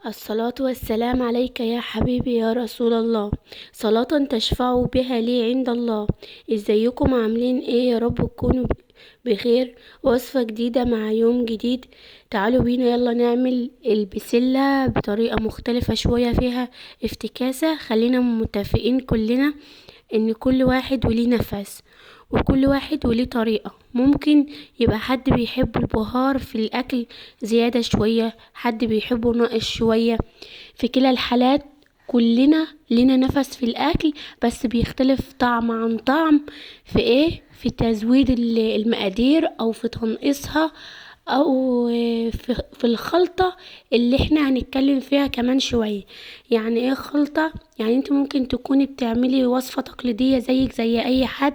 الصلاة والسلام عليك يا حبيبي يا رسول الله، صلاة تشفع بها لي عند الله. ازيكم عاملين ايه؟ يا رب تكونوا بخير. وصفة جديدة مع يوم جديد. تعالوا بينا يلا نعمل البسلة بطريقة مختلفة شوية فيها افتكاسة. خلينا متفقين كلنا ان كل واحد وليه نفس وكل واحد وليه طريقة. ممكن يبقى حد بيحب البهار في الاكل زيادة شوية، حد بيحبه ناقص شوية. في كلا الحالات كلنا لنا نفس في الاكل، بس بيختلف طعم عن طعم في ايه؟ في تزويد المقادير او في تنقيصها او في الخلطة اللي احنا هنتكلم فيها كمان شوية. يعني ايه خلطة؟ يعني انت ممكن تكوني بتعملي وصفة تقليدية زيك زي اي حد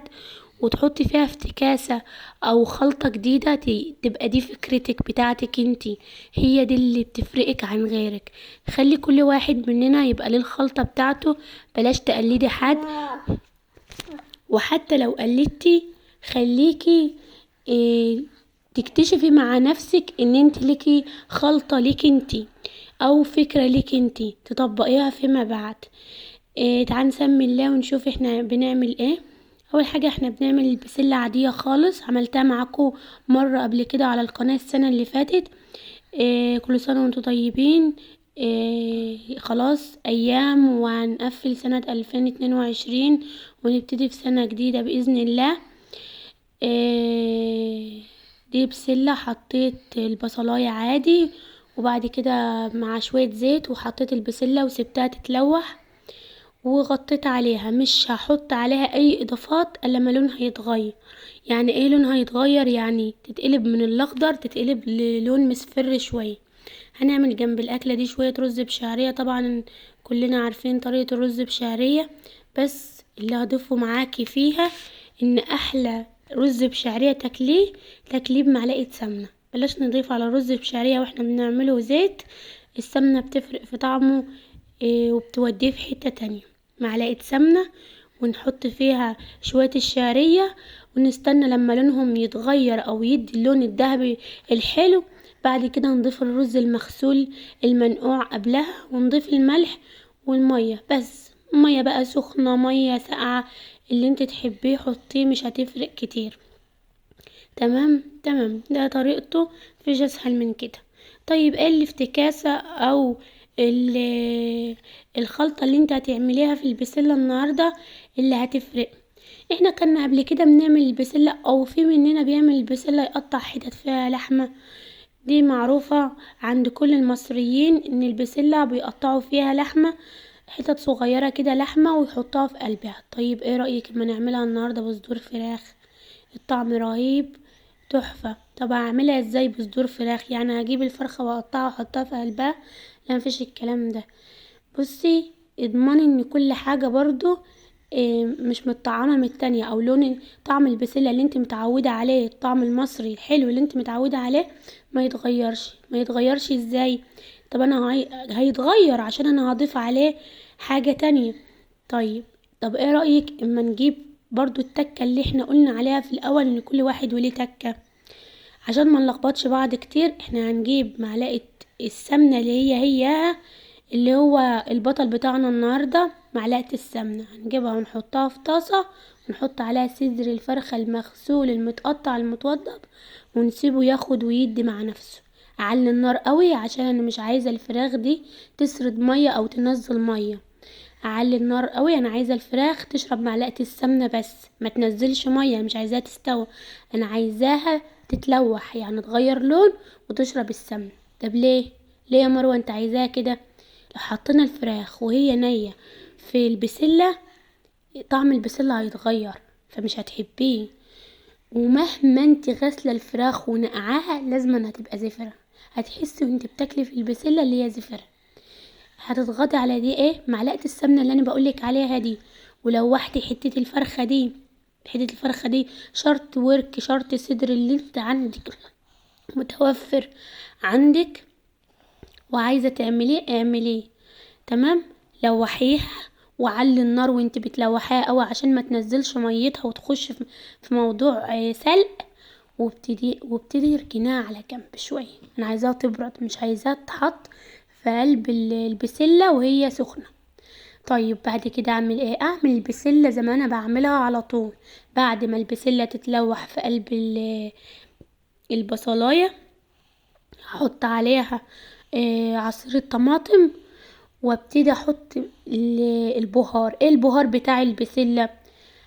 وتحطي فيها افتكاسة او خلطة جديدة، تبقى دي فكرتك بتاعتك انتي، هي دي اللي بتفرقك عن غيرك. خلي كل واحد مننا يبقى ليه الخلطة بتاعته، بلاش تقلدي حد، وحتى لو قلدتي خليكي تكتشفي مع نفسك ان انت ليكي خلطة ليكي انتي او فكرة ليكي انتي تطبقيها فيما بعد. تعال نسمي الله ونشوف احنا بنعمل ايه. اول حاجة احنا بنعمل البسلة عادية خالص، عملتها معاكم مرة قبل كده على القناة السنة اللي فاتت. كل سنة وانتم طيبين. خلاص ايام وهنقفل سنة 2022 ونبتدي في سنة جديدة بإذن الله. دي بسلة، حطيت البصلاية عادي وبعد كده مع شوية زيت وحطيت البسلة وسبتها تتلوح وغطيت عليها. مش هحط عليها اي اضافات الا ما لونها يتغير. يعني ايه لونها يتغير؟ يعني تتقلب من الاخضر تتقلب للون مصفر شوية. هنعمل جنب الاكلة دي شوية رز بشعريه، طبعا كلنا عارفين طريقه الرز بشعريه، بس اللي هضيفه معاكي فيها ان احلى رز بشعريه تاكليه تاكليه بمعلقه سمنه. بلاش نضيف على الرز بشعريه واحنا بنعمله زيت، السمنة بتفرق في طعمه وبتوديه في حتة تانية. معلقه سمنه ونحط فيها شوية الشعرية ونستنى لما لونهم يتغير او يدي اللون الذهبي الحلو. بعد كده نضيف الرز المغسول المنقوع قبلها ونضيف الملح والمية، بس مية بقى سخنة مية ساقعه اللي انت تحبيه حطيه، مش هتفرق كتير. تمام تمام، ده طريقته، مفيش اسهل من كده. طيب ايه الافتكاسه او الخلطة اللي انت هتعمليها في البسله النهارده اللي هتفرق؟ احنا كنا قبل كده بنعمل البسله، او في مننا بيعمل البسله يقطع حتت فيها لحمه، دي معروفة عند كل المصريين ان البسله بيقطعوا فيها لحمه، حتت صغيرة كده لحمه ويحطوها في قلبها. طيب ايه رايك اما نعملها النهارده بصدور فراخ؟ الطعم رهيب تحفة. طب هعملها ازاي بصدور فراخ؟ يعني هجيب الفرخه واقطعها واحطها في قلبها؟ لا مفيش الكلام ده. بصي اضمني ان كل حاجة برضو مش متطعمه من التانية، او لون طعم البسله اللي انت متعوده عليه، الطعم المصري الحلو اللي انت متعوده عليه ما يتغيرش. ما يتغيرش ازاي؟ طب انا هيتغير عشان انا هضيف عليه حاجة تانية. طيب طب ايه رايك اما نجيب برضو التكه اللي احنا قلنا عليها في الاول ان كل واحد وليه تكه، عشان ما نلخبطش بعض كتير. احنا هنجيب معلقه السمنة اللي هي اللي هو البطل بتاعنا النهارده، معلقه السمنة هنجيبها ونحطها في طاسه ونحط عليها صدر الفرخه المغسول المتقطع المتوضب ونسيبه ياخد ويدي مع نفسه. اعلي النار قوي عشان انا مش عايزه الفراخ دي تسرد مية او تنزل مية. اعلي النار قوي، انا عايزه الفراخ تشرب معلقه السمنة بس، ما تنزلش مية، مش عايزاها تستوي، انا عايزاها تتلوح، يعني تغير لون وتشرب السمنة. طب ليه؟ ليه يا مروه انت عايزاها كده؟ لو حطينا الفراخ وهي نيه في البسله طعم البسله هيتغير فمش هتحبيه، ومهما انت غاسله الفراخ ونقعاها لازم هتبقى زفره، هتحسي وانت بتاكلي في البسله اللي هي زفره. هتضغطي على دي ايه؟ معلقه السمنة اللي انا بقولك عليها دي، ولوحتي حتة الفرخه دي، حتة الفرخه دي شرط ورك شرط صدر اللي انت عندك متوفر عندك وعايزه تعمليه اعمليه. تمام، لوحيها وعلي النار وانت بتلوحيها قوي عشان ما تنزلش ميتها وتخش في موضوع سلق. وابتدي اركنيها على جنب شوية، انا عايزاها تبرد مش عايزاها تتحط في قلب البسله وهي سخنة. طيب بعد كده اعمل ايه؟ اعمل البسله زي ما انا بعملها على طول. بعد ما البسله تتلوح في قلب البصلايه هحط عليها عصير الطماطم، وابتدي احط البهار. ايه البهار بتاع البسله؟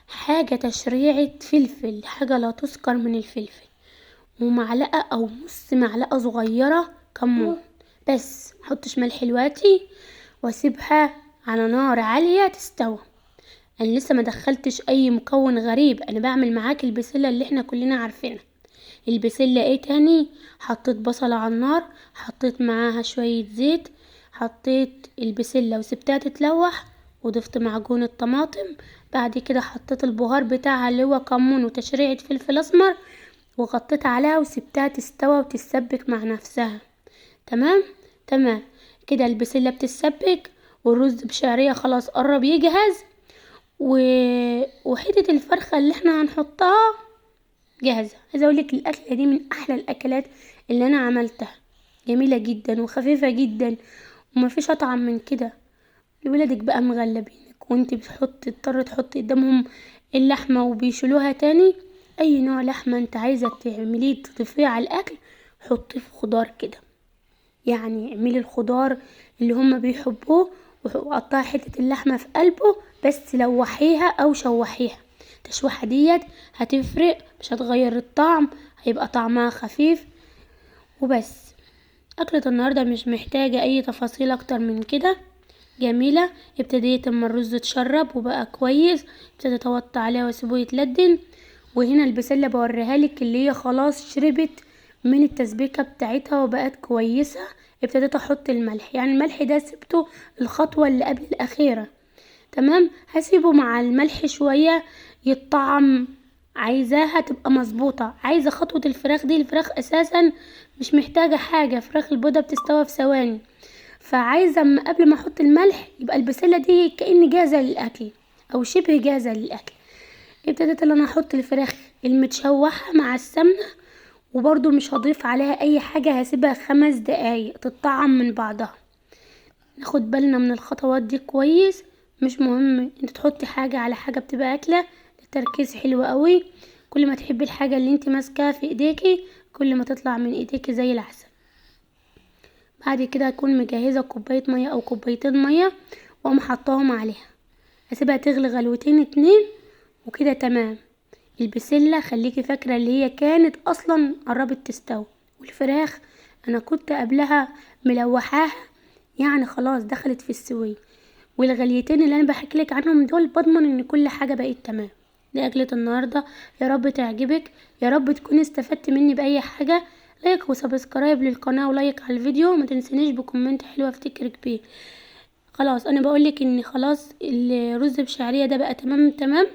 حاجة تشريعه فلفل، حاجة لا تذكر من الفلفل، ومعلقة او نص معلقه صغيرة كمون بس، محطش ملح دلوقتي، واسيبها على نار عالية تستوي. انا لسه ما دخلتش اي مكون غريب، انا بعمل معاك البسله اللي احنا كلنا عارفينها. البسله ايه تاني؟ حطيت بصله على النار، حطيت معاها شوية زيت، حطيت البسله وسبتها تتلوح، وضفت معجون الطماطم. بعد كده حطيت البهار بتاعها اللي هو كمون وتشريعه فلفل اسمر، وغطيت عليها وسبتها تستوى وتتسبك مع نفسها. تمام تمام كده البسله بتتسبك، والرز بشعريه خلاص قرب يجهز، وحتة الفرخه اللي احنا هنحطها جاهزة. عايزه اقولك الاكلة دي من احلى الاكلات اللي انا عملتها، جميلة جدا وخفيفة جدا ومفيش اطعم من كده. ولادك بقى مغلبينك وانت تضطر تحطي قدامهم اللحمة وبيشيلوها تاني. اي نوع لحمه انت عايزه تعمليه تضيفيه على الاكل حطيه في خضار كده، يعني اعملي الخضار اللي هما بيحبوه وقطعي حتة اللحمة في قلبه، بس لوحيها او شوحيها. التشويحه ديت هتفرق، مش هتغير الطعم، هيبقى طعمها خفيف وبس. اكلة النهارده مش محتاجه اي تفاصيل اكتر من كده، جميلة. ابتديت اما الرز اتشرب وبقى كويس ابتديت اوطي عليه واسيبه يتلدن. وهنا البسله بوريها لك اللي هي خلاص شربت من التسبيكه بتاعتها وبقت كويسة. ابتديت احط الملح، يعني الملح ده سبته الخطوة اللي قبل الاخيرة. تمام، هسيبه مع الملح شوية يتطعم، عايزاها تبقى مظبوطة. عايزه خطوة الفراخ دي، الفراخ اساسا مش محتاجه حاجة، فراخ البيضة بتستوى في ثواني، فعايزه قبل ما احط الملح يبقى البسله دي كأن جاهزة للاكل او شبه جاهزة للاكل. ابتديت ان انا احط الفراخ المتشوحه مع السمنة، وبرده مش هضيف عليها اي حاجة، هسيبها 5 دقايق تتطعم من بعضها. ناخد بالنا من الخطوات دي كويس، مش مهم انت تحطي حاجة على حاجة، بتبقى اكله التركيز حلو قوي. كل ما تحبي الحاجة اللي انت ماسكاها في ايديكي كل ما تطلع من ايديكي زي العسل. بعد كده اكون مجهزة كوباية مية او كوبايتين مية واقوم حطاهم عليها، هسيبها تغلي غلوتين 2 وكده تمام. البسله خليكي فاكره اللي هي كانت اصلا قربت تستوي، والفراخ انا كنت قبلها ملوحاها، يعني خلاص دخلت في السوية. والغليتين اللي انا بحكي لك عنهم دول بضمن ان كل حاجة بقت تمام. دي اكله النهارده، يا رب تعجبك، يا رب تكوني استفدت مني باي حاجة. like و subscribe للقناة و like على الفيديو، ما تنسينيش ب comment حلو افتكرك بيه. خلاص انا بقولك ان خلاص الرز بشعريه ده بقى تمام تمام.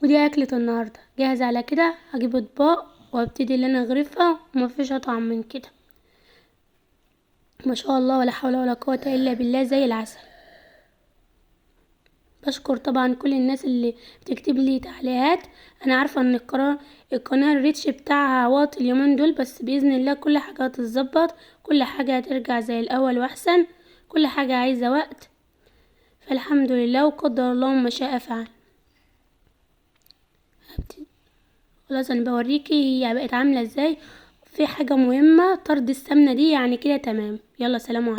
ودي اكله النهارده جاهزة على كده. هجيب اطباق وابتدي اللي انا اغرفها، ومفيش اطعم من كده ما شاء الله، ولا حول ولا قوة الا بالله، زي العسل. بشكر طبعا كل الناس اللي بتكتب لي تعليقات. انا عارفه ان القناة الريتش بتاعها واطي اليومين دول، بس باذن الله كل حاجة هتتظبط، كل حاجة هترجع زي الاول واحسن، كل حاجة عايزه وقت، فالحمد لله وقدر الله ما شاء فعل. خلاص انا بوريكي هي بقت عامله ازاي. في حاجة مهمة، طرد السمنة دي يعني كده تمام. يلا سلام عليكم.